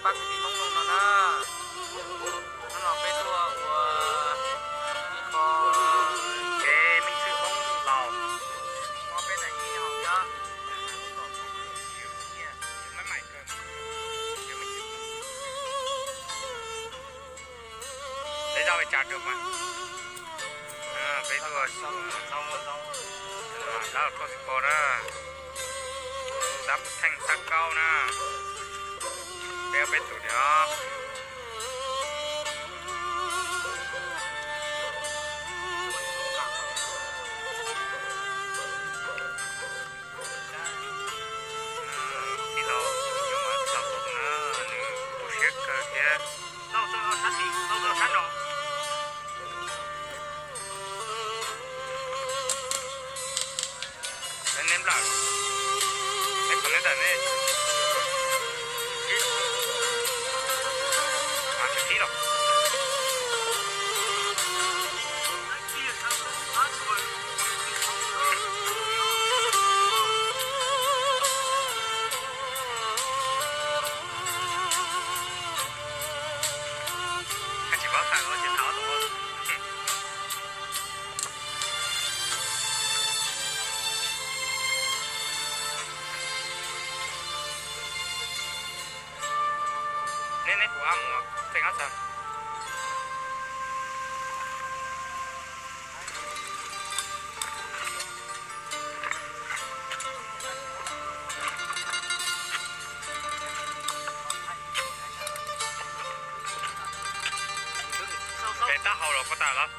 Pab kwv tij Hmoob no na, hnub no peb tuaj ua ib qho kev meej xwm Hmoob laus, muab peb daim ib hom nyob. Peb zaj peb tsa rau mas, peb tuaj, dab laug Thoj Xwm Pov na, dab Theej Xab Kaub na, peb peb tus li os. Tij laug Yob Mas Txos na, nws tu siab kawg thiab. Neb nplaj, es qhov neb tas neb, mas tsis thib los. Tsis paub tag los ces thaum ub. Neb, neb kuv ab mus tseem ab xav. Pem taub hau los puas tas los?